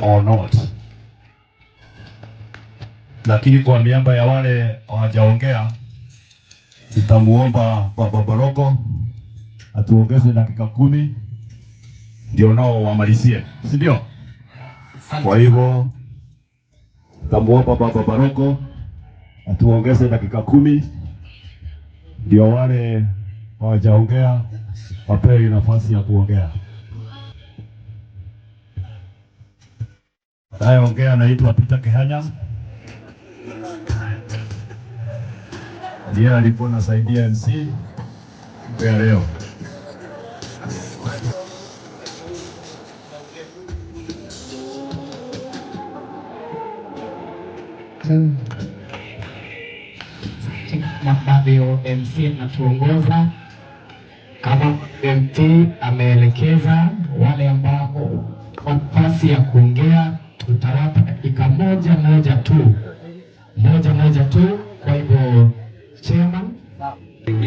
or not. Lakini kwa niaba ya wale hawajaongea, nitamuomba Baba Baroko atuongeze dakika 10 ndio nao wamalizie, si ndio? Kwa hivyo nitamuomba Baba Baroko atuongeze dakika 10 ndio wale hawajaongea wapewe nafasi ya kuongea. Anayeongea anaitwa Peter Kihanya, ndiye alikuwa anasaidia MC siku ya leo. Ambavyo MC anatuongoza kama MT ameelekeza, wale ambao nafasi ya kuongea tutawapa dakika moja moja tu, moja moja tu. Kwa hivyo chairman, I'm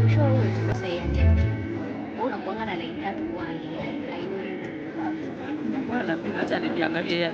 sure wewe sasa yeye. Unakuanga na line tatu kwa I know. Bwana, acha niangalie ya.